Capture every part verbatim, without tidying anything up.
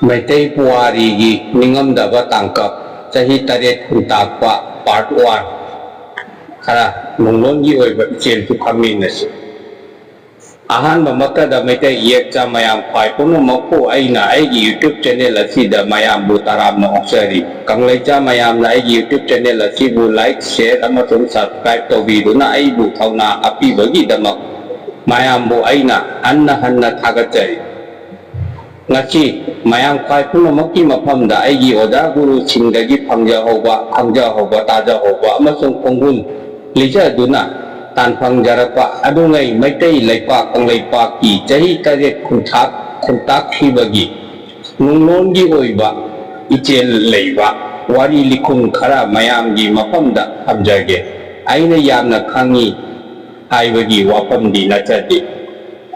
ꯃꯩꯇꯩ ꯄꯨꯋꯥꯔꯤꯒꯤ ꯅꯤꯡꯉꯝꯗꯕ ꯇꯥꯡꯀꯛ, ꯆꯍꯤ ꯇꯔꯦꯠ ꯈꯨꯟꯇꯥꯛꯄ, part one꯫ ꯈꯔ ꯅꯨꯡꯂꯣꯟꯒꯤ ꯑꯣꯏꯕ ꯏꯆꯦꯜꯁꯨ ꯈꯪꯃꯤꯟꯅꯁꯤ꯫ ꯑꯍꯥꯟꯕꯃꯛꯇꯗ ꯃꯩꯇꯩ ꯏꯌꯦꯛꯆꯥ ꯃꯌꯥꯝ ꯈ꯭ꯋꯥꯏ ꯄꯨꯝꯅꯃꯛꯄꯨ ꯑꯩꯅ ꯑꯩꯒꯤ YouTube channel ꯑꯁꯤꯗ ꯃꯌꯥꯝꯕꯨ ꯇꯔꯥꯝꯅ ꯑꯣꯛꯆꯔꯤ꯫ ꯀꯪꯂꯩꯆꯥ ꯃꯌꯥꯝꯅ ꯑꯩꯒꯤ YouTube channel ꯑꯁꯤꯕꯨ like, share ꯑꯃꯁꯨꯡ subscribe ꯇꯧꯕꯤꯗꯨꯅ ꯑꯩꯕꯨ ꯊꯧꯅꯥ ꯍꯥꯞꯄꯤꯕꯒꯤꯗꯃꯛ ꯃꯌꯥꯝꯕꯨ ꯑꯩꯅ ꯍꯟꯅ ꯍꯟꯅ ꯊꯥꯒꯠꯆꯔꯤ꯫ ꯉꯁꯤ ꯃꯌꯥꯝ ꯈ꯭ꯋꯥꯏ ꯄꯨꯝꯅꯃꯛꯀꯤ ꯃꯐꯝꯗ ꯑꯩꯒꯤ ꯑꯣꯖꯥ ꯒꯨꯔꯨꯁꯤꯡꯗꯒꯤ ꯐꯪꯖꯍꯧꯕ, ꯈꯪꯖꯍꯧꯕ, ꯇꯥꯖꯍꯧꯕ ꯑꯃꯁꯨꯡ ꯈꯣꯡꯒꯨꯜ ꯂꯤꯖꯗꯨꯅ ꯇꯥꯟꯐꯪꯖꯔꯛꯄ ꯑꯗꯨꯉꯩ ꯃꯩꯇꯩ ꯂꯩꯄꯥꯛ ꯀꯪꯂꯩꯄꯥꯛꯀꯤ ꯆꯍꯤ ꯇꯔꯦꯠ ꯈꯨꯟꯊꯥꯛ ꯈꯨꯟꯇꯥꯛꯈꯤꯕꯒꯤ ꯅꯨꯡꯂꯣꯟꯒꯤ ꯑꯣꯏꯕ ꯏꯆꯦꯜ ꯂꯩꯕ ꯋꯥꯔꯤ ꯂꯤꯈꯨꯟ ꯈꯔ ꯃꯌꯥꯝꯒꯤ ꯃꯐꯝꯗ ꯊꯝꯖꯒꯦ꯫ ꯑꯩꯅ ꯌꯥꯝꯅ ꯈꯪꯏ ꯍꯥꯏꯕꯒꯤ ꯋꯥꯐꯝꯗꯤ ꯅꯠꯆꯗꯦ꯫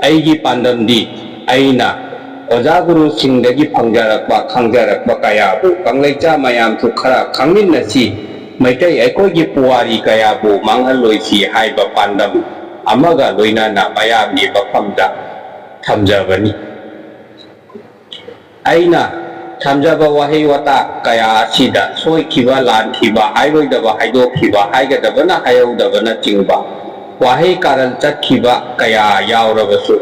ꯑꯩꯒꯤ ꯄꯥꯟꯗꯝꯗꯤ ꯑꯩꯅ ꯑꯣꯖꯥ ꯒꯨꯔꯨꯁꯤꯡꯗꯒꯤ ꯐꯪꯖꯔꯛꯄ, ꯈꯪꯖꯔꯛꯄ ꯀꯌꯥꯕꯨ ꯀꯪꯂꯩꯆꯥ ꯃꯌꯥꯝꯁꯨ ꯈꯔ ꯈꯪꯃꯤꯟꯅꯁꯤ, ꯃꯩꯇꯩ ꯑꯩꯈꯣꯏꯒꯤ ꯄꯨꯋꯥꯔꯤ ꯀꯌꯥꯕꯨ ꯃꯥꯡꯍꯜꯂꯣꯏꯁꯤ ꯍꯥꯏꯕ ꯄꯥꯟꯗꯝ ꯑꯃꯒ ꯂꯣꯏꯅꯅ ꯃꯌꯥꯝꯒꯤ ꯃꯐꯝꯗ ꯊꯝꯖꯕꯅꯤ꯫ ꯑꯩꯅ ꯊꯝꯖꯕ ꯋꯥꯍꯩ ꯋꯥꯇꯥ ꯀꯌꯥ ꯑꯁꯤꯗ ꯁꯣꯏꯈꯤꯕ, ꯂꯥꯟꯈꯤꯕ, ꯍꯥꯏꯔꯣꯏꯗꯕ ꯍꯥꯏꯗꯣꯛꯈꯤꯕ, ꯍꯥꯏꯒꯗꯕꯅ ꯍꯥꯏꯍꯧꯗꯕꯅꯆꯤꯡꯕ ꯋꯥꯍꯩ ꯀꯥꯔꯟ ꯆꯠꯈꯤꯕ ꯀꯌꯥ ꯌꯥꯎꯔꯕꯁꯨ,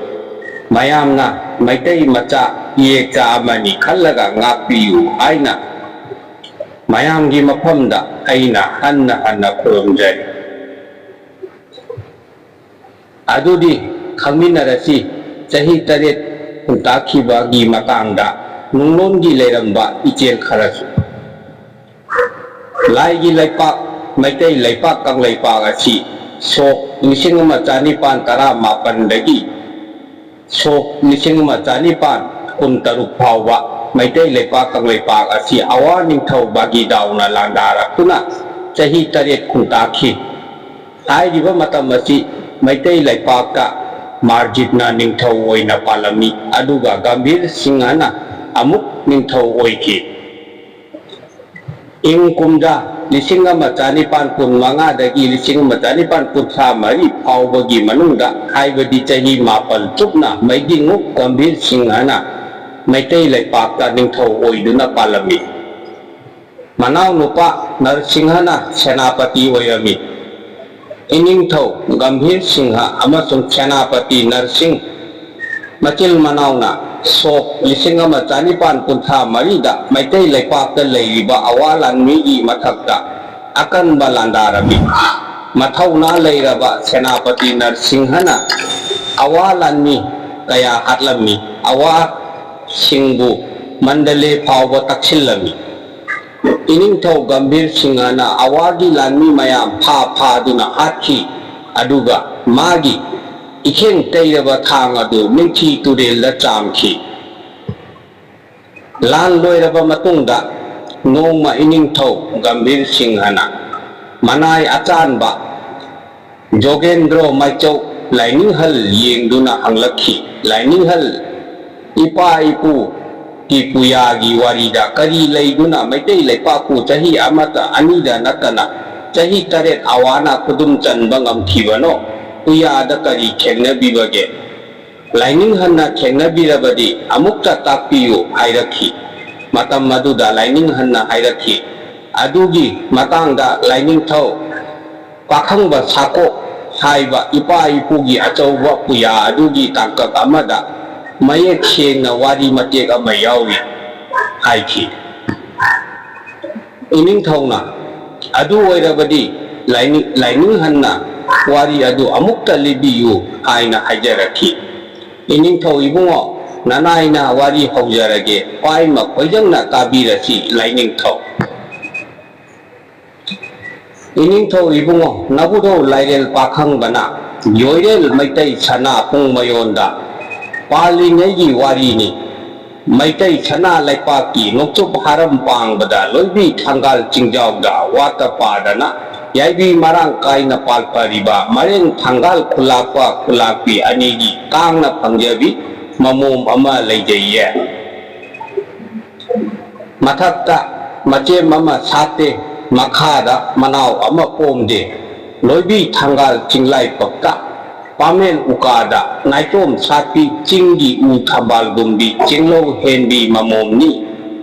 ꯃꯌꯥꯝꯅ ꯃꯩꯇꯩ ꯃꯆꯥ ꯏꯌꯦꯛꯆꯥ ꯑꯃꯅꯤ ꯈꯜꯂꯒ ꯉꯥꯛꯄꯤꯌꯨ ꯍꯥꯏꯅ ꯃꯌꯥꯝꯒꯤ ꯃꯐꯝꯗ ꯑꯩꯅ ꯍꯟꯅ ꯍꯟꯅ ꯈꯨꯔꯨꯝꯖꯔꯤ꯫ ꯑꯗꯨꯗꯤ ꯈꯪꯃꯤꯟꯅꯔꯁꯤ, ꯆꯍꯤ ꯇꯔꯦꯠ ꯈꯨꯟꯇꯥꯛꯈꯤꯕꯒꯤ ꯃꯇꯥꯡꯗ ꯅꯨꯡꯂꯣꯟꯒꯤ ꯂꯩꯔꯝꯕ ꯏꯆꯦꯜ ꯈꯔꯁꯨ꯫ ꯂꯥꯏꯒꯤ ꯂꯩꯄꯥꯛ, ꯃꯩꯇꯩ ꯂꯩꯄꯥꯛ ꯀꯪꯂꯩꯄꯥꯛ ꯑꯁꯤ ꯁꯣꯛ ꯂꯤꯁꯤꯡ ꯑꯃ ꯆꯅꯤꯄꯥꯟ ꯇꯔꯥ ꯃꯥꯄꯟꯗꯒꯤ ꯁꯣꯛ ꯂꯤꯁꯤꯡ ꯑꯃ ꯆꯅꯤꯄꯥꯟ ꯀꯨꯟꯇꯔꯨꯛ ꯐꯥꯎꯕ ꯃꯩꯇꯩ ꯂꯩꯄꯥꯛ ꯀꯪꯂꯩꯄꯥꯛ ꯑꯁꯤ ꯑꯋꯥ ꯅꯤꯡꯊꯧ ꯕꯥꯒꯤꯗꯥꯎꯅ ꯂꯥꯟꯗꯥꯔꯛꯇꯨꯅ ꯆꯍꯤ ꯇꯔꯦꯠ ꯈꯨꯟꯇꯥꯛꯈꯤ꯫ ꯍꯥꯏꯔꯤꯕ ꯃꯇꯝ ꯑꯁꯤ ꯃꯩꯇꯩ ꯂꯩꯄꯥꯛꯇ ꯃꯥꯔꯖꯤꯠꯅ ꯅꯤꯡꯊꯧ ꯑꯣꯏꯅ ꯄꯥꯜꯂꯝꯃꯤ, ꯑꯗꯨꯒ ꯒꯝꯚꯤꯔ ꯁꯤꯡꯍꯅ ꯑꯃꯨꯛ ꯅꯤꯡꯊꯧ ꯑꯣꯏꯈꯤ꯫ ꯏꯪ ꯀꯨꯝꯖꯥ ꯂꯤꯁꯤꯡ ꯑꯃ ꯆꯅꯤꯄꯥꯟ ꯀꯨꯟ ꯃꯉꯥꯗꯒꯤ ꯂꯤꯁꯤꯡ ꯑꯃ ꯆꯅꯤꯄꯥꯟ ꯀꯨꯟꯊ꯭ꯔꯥ ꯃꯔꯤ ꯐꯥꯎꯕꯒꯤ ꯃꯅꯨꯡꯗ, ꯍꯥꯏꯕꯗꯤ ꯆꯍꯤ ꯃꯥꯄꯜ ꯆꯨꯞꯅ, ꯃꯩꯗꯤꯡꯉꯨ ꯒꯝꯚꯤꯔ ꯁꯤꯡꯍꯅ ꯃꯩꯇꯩ ꯂꯩꯄꯥꯛꯇ ꯅꯤꯡꯊꯧ ꯑꯣꯏꯗꯨꯅ ꯄꯥꯜꯂꯝꯃꯤ꯫ ꯃꯅꯥꯎꯅꯨꯄꯥ ꯅꯔꯁꯤꯡꯍꯅ ꯁꯦꯅꯥꯄꯇꯤ ꯑꯣꯏꯔꯝꯃꯤ꯫ ꯏꯅꯤꯡꯊꯧ ꯒꯝꯚꯤꯔ ꯁꯤꯡꯍ ꯑꯃꯁꯨꯡ ꯁꯦꯅꯥꯄꯇꯤ ꯅꯔꯁꯤꯡ ꯃꯆꯤꯜ ꯃꯅꯥꯎꯅ ꯁꯣꯛ ꯂꯤꯁꯤꯡ ꯑꯃ ꯆꯅꯤꯄꯥꯟ ꯀꯨꯟꯊ꯭ꯔꯥ ꯃꯔꯤꯗ ꯃꯩꯇꯩ ꯂꯩꯄꯥꯛꯇ ꯂꯩꯔꯤꯕ ꯑꯋꯥ ꯂꯥꯟꯃꯤꯒꯤ ꯃꯊꯛꯇ ꯑꯀꯟꯕ ꯂꯥꯟꯗꯥꯔꯝꯃꯤ꯫ ꯃꯊꯧꯅꯥ ꯂꯩꯔꯕ ꯁꯦꯅꯥꯄꯇꯤ ꯅꯔꯁꯤꯡꯍꯅ ꯑꯋꯥ ꯂꯥꯟꯃꯤ ꯀꯌꯥ ꯍꯥꯠꯂꯝꯃꯤ꯫ ꯑꯋꯥꯁꯤꯡꯕꯨ ꯃꯟꯗꯂꯦ ꯐꯥꯎꯕ ꯇꯛꯁꯤꯜꯂꯝꯃꯤ꯫ ꯏꯅꯤꯡꯊꯧ ꯒꯝꯚꯤꯔ ꯁꯤꯡꯍꯅ ꯑꯋꯥꯒꯤ ꯂꯥꯟꯃꯤ ꯃꯌꯥꯝ ꯐꯥ ꯐꯥꯗꯨꯅ ꯍꯥꯠꯈꯤ, ꯑꯗꯨꯒ ꯃꯥꯒꯤ ꯏꯈꯦꯡ ꯇꯩꯔꯕ ꯊꯥꯡ ꯑꯗꯨ ꯃꯤꯡꯊꯤ ꯇꯨꯔꯦꯜꯗ ꯆꯥꯝꯈꯤ꯫ ꯂꯥꯟ ꯂꯣꯏꯔꯕ ꯃꯇꯨꯡꯗ ꯅꯣꯡꯃ ꯏꯅꯤꯡꯊꯧ ꯒꯝꯚꯤꯔ ꯁꯤꯡꯍꯅ ꯃꯅꯥꯏ ꯑꯆꯥꯟꯕ ꯖꯣꯒꯦꯟꯗ꯭ꯔꯣ ꯃꯥꯏꯆꯧ ꯂꯥꯏꯅꯤꯡꯍꯜ ꯌꯦꯡꯗꯨꯅ ꯍꯪꯂꯛꯈꯤ, "ꯂꯥꯏꯅꯤꯡꯍꯜ, ꯏꯄꯥ ꯏꯄꯨꯒꯤ ꯄꯨꯌꯥꯒꯤ ꯋꯥꯔꯤꯗ ꯀꯔꯤ ꯂꯩꯗꯨꯅ ꯃꯩꯇꯩ ꯂꯩꯄꯥꯛꯄꯨ ꯆꯍꯤ ꯑꯃꯇ ꯑꯅꯤꯗ ꯅꯠꯇꯅ ꯆꯍꯤ ꯇꯔꯦꯠ ꯑꯋꯥꯅ ꯈꯨꯗꯨꯝ ꯆꯟꯕ ꯉꯝꯈꯤꯕꯅꯣ? ꯄꯨꯌꯥꯗ ꯀꯔꯤ ꯈꯦꯡꯅꯕꯤꯕꯒꯦ? ꯂꯥꯏꯅꯤꯡꯍꯟꯅ ꯈꯦꯡꯅꯕꯤꯔꯕꯗꯤ ꯑꯃꯨꯛꯇ ꯇꯥꯛꯄꯤꯌꯨ" ꯍꯥꯏꯔꯛꯈꯤ꯫ ꯃꯇꯝ ꯑꯗꯨꯗ ꯂꯥꯏꯅꯤꯡꯍꯟꯅ ꯍꯥꯏꯔꯛꯈꯤ, "ꯑꯗꯨꯒꯤ ꯃꯇꯥꯡꯗ ꯂꯥꯏꯅꯤꯡꯊꯧ ꯄꯥꯈꯪꯕ ꯁꯥꯀꯣꯛ ꯍꯥꯏꯕ ꯏꯄꯥ ꯏꯄꯨꯒꯤ ꯑꯆꯧꯕ ꯄꯨꯌꯥ ꯑꯗꯨꯒꯤ ꯇꯥꯡꯀꯛ ꯑꯃꯗ ꯃꯌꯦꯛ ꯁꯦꯡꯅ ꯋꯥꯔꯤ ꯃꯇꯦꯛ ꯑꯃ ꯌꯥꯎꯔꯤ" ꯍꯥꯏꯈꯤ꯫ ꯏꯅꯤꯡꯊꯧꯅ, "ꯑꯗꯨ ꯑꯣꯏꯔꯕꯗꯤ ꯂꯥꯏꯅꯤꯡ-, ꯂꯥꯏꯅꯤꯡꯍꯟꯅ ꯋꯥꯔꯤ ꯑꯗꯨ ꯑꯃꯨꯛꯇ ꯂꯤꯕꯤꯌꯨ" ꯍꯥꯏꯅ ꯍꯥꯏꯖꯔꯛꯈꯤ꯫ "ꯏꯅꯤꯡꯊꯧ ꯏꯕꯨꯡꯉꯣ, ꯅꯅꯥꯏꯅ ꯋꯥꯔꯤ ꯍꯧꯖꯔꯒꯦ, ꯄꯥꯏꯃ ꯈꯣꯏꯖꯪꯅ ꯇꯥꯕꯤꯔꯁꯤ ꯂꯥꯏꯅꯤꯡꯊꯧ"꯫ ꯏꯅꯤꯡꯊꯧ ꯏꯕꯨꯡꯉꯣ, ꯅꯕꯨꯙꯧ ꯂꯥꯏꯔꯦꯜ ꯄꯥꯈꯪꯕꯅ ꯌꯣꯏꯔꯦꯜ ꯃꯩꯇꯩ ꯁꯅꯥ ꯄꯨꯡ ꯃꯌꯣꯟꯗ ꯄꯥꯜꯂꯤꯉꯩꯒꯤ ꯋꯥꯔꯤꯅꯤ꯫ ꯃꯩꯇꯩ ꯁꯅꯥ ꯂꯩꯄꯥꯛꯀꯤ ꯅꯣꯡꯆꯨꯞ ꯍꯥꯔꯝ ꯄꯥꯡꯕꯗ ꯂꯣꯏꯕꯤ ꯊꯪꯒꯥꯜ ꯆꯤꯡꯖꯥꯎꯗ ꯋꯥꯇ ꯄꯥꯗꯅ ꯌꯥꯏꯕꯤ ꯃꯔꯥꯡ ꯀꯥꯏꯅ ꯄꯥꯜꯄꯔꯤꯕ ꯃꯔꯦꯡ ꯊꯪꯒꯥꯜ ꯈꯨꯂꯥꯛꯄ ꯈꯨꯂꯥꯛꯄꯤ ꯑꯅꯤꯒꯤ ꯇꯥꯡꯅ ꯐꯪꯖꯕꯤ ꯃꯃꯣꯝ ꯑꯃ ꯂꯩꯖꯩꯌꯦ꯫ ꯃꯊꯛꯇ ꯃꯆꯦꯝ ꯑꯃ ꯁꯥꯠꯇꯦ, ꯃꯈꯥꯗ ꯃꯅꯥꯎ ꯑꯃ ꯄꯣꯝꯗꯦ꯫ ꯂꯣꯏꯕꯤ ꯊꯪꯒꯥꯜ ꯆꯤꯡꯂꯥꯏꯄꯛꯇ ꯄꯥꯃꯦꯟ ꯎꯀꯥꯗ ꯅꯥꯏꯇꯣꯝ ꯁꯥꯠꯄꯤ ꯆꯤꯡꯒꯤ ꯎ ꯊꯝꯕꯥꯜꯒꯨꯝꯕꯤ ꯆꯤꯡꯂꯧ ꯍꯦꯟꯕꯤ ꯃꯃꯣꯝꯅꯤ꯫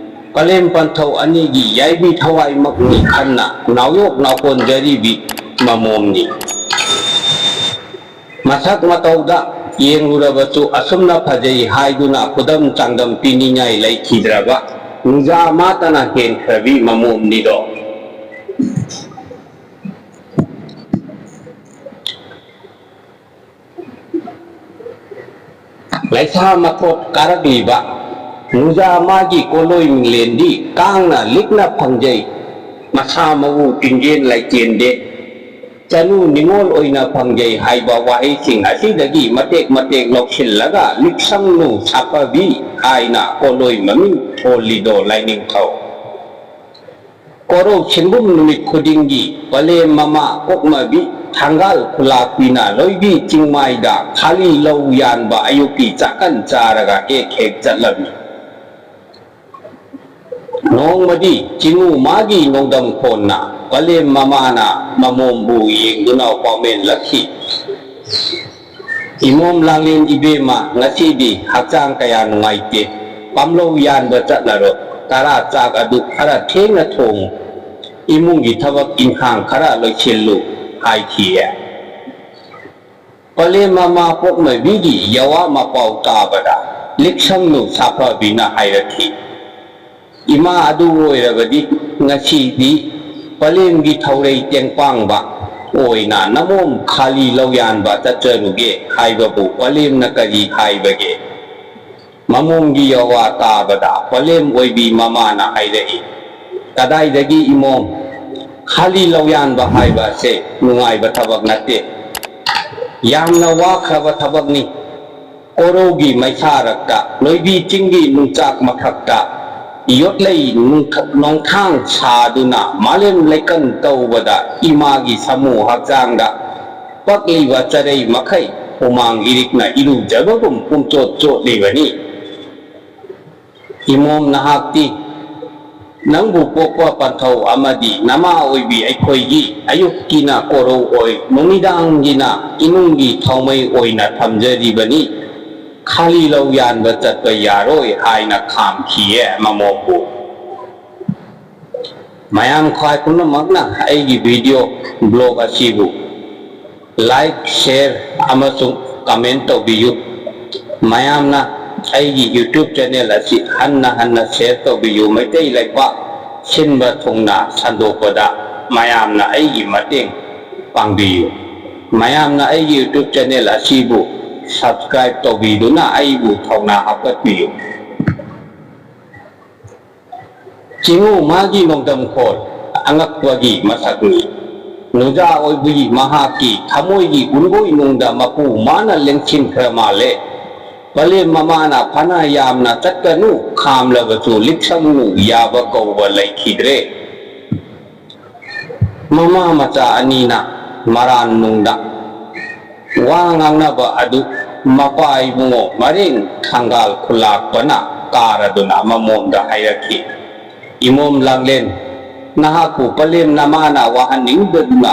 ꯄꯂꯦꯝ ꯄꯟꯊꯧ ꯑꯅꯤꯒꯤ ꯌꯥꯏꯕꯤ ꯊꯋꯥꯏꯃꯛꯅꯤ ꯈꯟꯅ ꯅꯥꯎꯌꯣꯛ ꯅꯥꯎꯀꯣꯟꯖꯔꯤꯕꯤ ꯃꯃꯣꯝꯅꯤ꯫ ꯃꯁꯛ ꯃꯇꯧꯗ ꯌꯦꯡꯂꯨꯔꯕꯁꯨ ꯑꯁꯨꯝꯅ ꯐꯖꯩ ꯍꯥꯏꯗꯨꯅ ꯈꯨꯗꯝ ꯆꯥꯡꯗꯝ ꯄꯤꯅꯤꯡꯉꯥꯏ ꯂꯩꯈꯤꯗ꯭ꯔꯕ ꯅꯨꯡꯖꯥ ꯃꯥꯇꯅ ꯍꯦꯟꯈ꯭ꯔꯕꯤ ꯃꯃꯣꯝꯅꯤꯗꯣ꯫ ꯂꯩꯁꯥ ꯃꯊꯣꯠ ꯀꯥꯔꯛꯂꯤꯕ ꯅꯨꯡꯖꯥ ꯃꯥꯒꯤ ꯀꯣꯂꯣꯏ ꯃꯤꯡꯂꯦꯟꯗꯤ ꯀꯥꯡꯅ ꯂꯤꯛꯅ ꯐꯪꯖꯩ, ꯃꯁꯥ ꯃꯎ ꯇꯤꯡꯒꯦꯟ ꯂꯩꯇꯦꯟꯗꯦ, ꯆꯅꯨ ꯅꯤꯉꯣꯜ ꯑꯣꯏꯅ ꯐꯪꯖꯩ ꯍꯥꯏꯕ ꯋꯥꯍꯩꯁꯤꯡ ꯑꯁꯤꯗꯒꯤ ꯃꯇꯦꯛ ꯃꯇꯦꯛ ꯂꯧꯁꯤꯜꯂꯒ ꯂꯤꯛꯁꯝꯅꯨ ꯁꯥꯐꯕꯤ ꯍꯥꯏꯅ ꯀꯣꯂꯣꯏ ꯃꯃꯤꯡ ꯊꯣꯜꯂꯤꯗꯣ ꯂꯥꯏꯅꯤꯡꯊꯧ꯫ ꯀꯣꯔꯧ ꯁꯤꯟꯕꯨꯝ ꯅꯨꯃꯤꯠ ꯈꯨꯗꯤꯡꯒꯤ ꯄꯂꯦꯝ ꯃꯃꯥ ꯀꯣꯛꯃꯕꯤ ꯊꯥꯡꯒꯥꯜ ꯈꯨꯂꯥꯛꯄꯤꯅ ꯂꯣꯏꯕꯤ ꯆꯤꯡꯃꯥꯏꯗ ꯈꯥꯂꯤ ꯂꯧ ꯌꯥꯟꯕ ꯑꯌꯨꯛꯀꯤ ꯆꯥꯛꯀꯟ ꯆꯥꯔꯒ ꯍꯦꯛ ꯍꯦꯛ ꯆꯠꯂꯝꯃꯤ꯫ ꯅꯣꯡꯃꯗꯤ ꯆꯤꯡꯉꯨ ꯃꯥꯒꯤ ꯅꯣꯡꯗꯝ ꯈꯣꯟꯅ ꯄꯂꯦꯝ ꯃꯃꯥꯅ ꯃꯃꯣꯝꯕꯨ ꯌꯦꯡꯗꯨꯅ ꯄꯥꯎꯃꯦꯟꯂꯛꯈꯤ꯫ ꯏꯃꯣꯝ ꯂꯥꯡꯂꯦꯟ ꯏꯕꯦꯝꯃ, ꯉꯁꯤꯗꯤ ꯍꯛꯆꯥꯡ ꯀꯌꯥ ꯅꯨꯡꯉꯥꯏꯇꯦ꯫ ꯄꯥꯝꯂꯧ ꯌꯥꯟꯕ ꯆꯠꯂꯔꯣ꯫ ꯇꯔꯥ ꯆꯥꯛ ꯑꯗꯨ ꯈꯔ ꯊꯦꯡꯅ ꯊꯣꯡꯉꯨ꯫ ꯏꯃꯨꯡꯒꯤ ꯊꯕꯛ ꯏꯪꯈꯥꯡ ꯈꯔ ꯂꯣꯏꯁꯤꯜꯂꯨ ꯍꯥꯏꯈꯤꯌꯦ꯫ ꯄꯂꯦꯝ ꯃꯃꯥ ꯄꯣꯛꯃꯕꯤꯒꯤ ꯌꯋꯥ ꯃꯄꯥꯎ ꯇꯥꯕꯗ ꯂꯤꯛꯁꯝꯅꯨ ꯁꯥꯐꯕꯤꯅ ꯍꯥꯏꯔꯛꯈꯤ, "ꯏꯃꯥ ꯑꯗꯨ ꯑꯣꯏꯔꯕꯗꯤ ꯉꯁꯤꯗꯤ ꯄꯂꯦꯝꯒꯤ ꯊꯧꯔꯩ ꯇꯦꯡꯄꯥꯡꯕ ꯑꯣꯏꯅ ꯅꯃꯣꯝ ꯈꯥꯂꯤ ꯂꯧꯌꯥꯟꯕ ꯆꯠꯆꯔꯨꯒꯦ" ꯍꯥꯏꯕꯕꯨ ꯄꯂꯦꯝꯅ ꯀꯔꯤ ꯍꯥꯏꯕꯒꯦ? ꯃꯃꯣꯝꯒꯤ ꯌꯋꯥ ꯇꯥꯕꯗ ꯄꯂꯦꯝ ꯑꯣꯏꯕꯤ ꯃꯃꯥꯅ ꯍꯥꯏꯔꯛꯏ, "ꯀꯗꯥꯏꯗꯒꯤ ꯏꯃꯣꯝ? ꯈꯥꯂꯤ ꯂꯧꯌꯥꯟꯕ ꯍꯥꯏꯕ ꯑꯁꯦ ꯅꯨꯡꯉꯥꯏꯕ ꯊꯕꯛ ꯅꯠꯇꯦ꯫ ꯌꯥꯝꯅ ꯋꯥꯈ꯭ꯔꯕ ꯊꯕꯛꯅꯤ꯫ ꯀꯣꯔꯧꯒꯤ ꯃꯩꯁꯥꯔꯛꯇ, ꯂꯣꯏꯕꯤ ꯆꯤꯡꯒꯤ ꯅꯨꯡꯆꯥꯛ ꯃꯊꯛꯇ ꯌꯣꯠꯂꯩ ꯅꯨꯡꯊ-, ꯅꯣꯡꯊꯥꯡ ꯁꯥꯗꯨꯅ ꯃꯥꯂꯦꯝ ꯂꯩꯀꯟ ꯇꯧꯕꯗ ꯏꯃꯥꯒꯤ ꯁꯥꯃꯨ ꯍꯛꯆꯥꯡꯗ ꯄꯛꯂꯤꯕ ꯆꯔꯩ ꯃꯈꯩ ꯍꯨꯃꯥꯡ ꯏꯔꯤꯛꯅ ꯏꯔꯨꯖꯕꯒꯨꯝ ꯄꯨꯝꯆꯣꯠ ꯆꯣꯠꯂꯤꯕꯅꯤ"꯫ ꯏꯃꯣꯝ ꯅꯍꯥꯛꯇꯤ ꯅꯪꯕꯨ ꯄꯣꯛꯄ ꯄꯟꯊꯧ ꯑꯃꯗꯤ ꯅꯃꯥ ꯑꯣꯏꯕꯤ ꯑꯩꯈꯣꯏꯒꯤ ꯑꯌꯨꯛꯀꯤꯅ ꯀꯣꯔꯧ ꯑꯣꯏ, ꯅꯨꯃꯤꯗꯥꯡꯒꯤꯅ ꯏꯃꯨꯡꯒꯤ ꯊꯧꯃꯩ ꯑꯣꯏꯅ ꯊꯝꯖꯔꯤꯕꯅꯤ꯫ ꯈꯥꯂꯤ ꯂꯧ ꯌꯥꯟꯕ ꯆꯠꯄ ꯌꯥꯔꯣꯏ ꯍꯥꯏꯅ ꯈꯥꯝꯈꯤꯌꯦ ꯃꯃꯣꯝꯕꯨ꯫ ꯃꯌꯥꯝ ꯈ꯭ꯋꯥꯏ ꯄꯨꯝꯅꯃꯛꯅ ꯑꯩꯒꯤ video blog ꯑꯁꯤꯕꯨ like, share ꯑꯃꯁꯨꯡ comment ꯇꯧꯕꯤꯌꯨ꯫ ꯃꯌꯥꯝꯅ ꯑꯩꯒꯤ YouTube channel ꯑꯁꯤ ꯍꯟꯅ ꯍꯟꯅ share ꯇꯧꯕꯤꯌꯨ꯫ ꯃꯩꯇꯩ ꯂꯩꯄꯥꯛ ꯁꯤꯟꯕ ꯊꯨꯡꯅ ꯁꯟꯗꯣꯛꯄꯗ ꯃꯌꯥꯝꯅ ꯑꯩꯒꯤ ꯃꯇꯦꯡ ꯄꯥꯡꯕꯤꯌꯨ꯫ ꯃꯌꯥꯝꯅ ꯑꯩꯒꯤ YouTube channel ꯑꯁꯤꯕꯨ subscribe ꯇꯧꯕꯤꯗꯨꯅ ꯑꯩꯕꯨ ꯊꯧꯅꯥ ꯍꯥꯞꯀꯠꯄꯤꯌꯨ꯫ ꯆꯤꯡꯉꯨ ꯃꯥꯒꯤ ꯅꯣꯡꯗꯝꯈꯣꯜ ꯑꯉꯛꯄꯒꯤ ꯃꯁꯛꯅꯤ꯫ ꯅꯨꯖꯥ ꯑꯣꯏꯕꯒꯤ ꯃꯍꯥꯛꯀꯤ ꯊꯃꯣꯏꯒꯤ ꯎꯟꯒꯣꯏꯅꯨꯡꯗ ꯃꯄꯨ ꯃꯥꯅ ꯂꯦꯡꯁꯤꯟꯈ꯭ꯔ ꯃꯥꯜꯂꯦ꯫ ꯄꯂꯦꯝ ꯃꯃꯥꯅ ꯐꯅ ꯌꯥꯝꯅ ꯆꯠꯀꯅꯨ ꯈꯥꯝꯂꯕꯁꯨ ꯂꯤꯛꯁꯪꯅꯨ ꯌꯥꯕ ꯀꯧꯕ ꯂꯩꯈꯤꯗ꯭ꯔꯦ꯫ ꯃꯃꯥ ꯃꯆꯥ ꯑꯅꯤꯅ ꯃꯔꯥꯟ ꯅꯨꯡꯗ ꯋꯥ ꯉꯥꯡꯅꯕ ꯑꯗꯨ ꯃꯄꯥ ꯏꯕꯨꯡꯉꯣ ꯃꯔꯦꯡ ꯊꯪꯒꯥꯜ ꯈꯨꯂꯥꯛꯄꯅ ꯀꯥꯔꯗꯨꯅ ꯃꯃꯣꯝꯗ ꯍꯥꯏꯔꯛꯈꯤ, "ꯏꯃꯣꯝ ꯂꯥꯡꯂꯦꯟ, ꯅꯍꯥꯛꯄꯨ ꯄꯂꯦꯝ ꯅꯃꯥꯅ ꯋꯥꯍꯟꯅꯤꯡꯗꯗꯨꯅ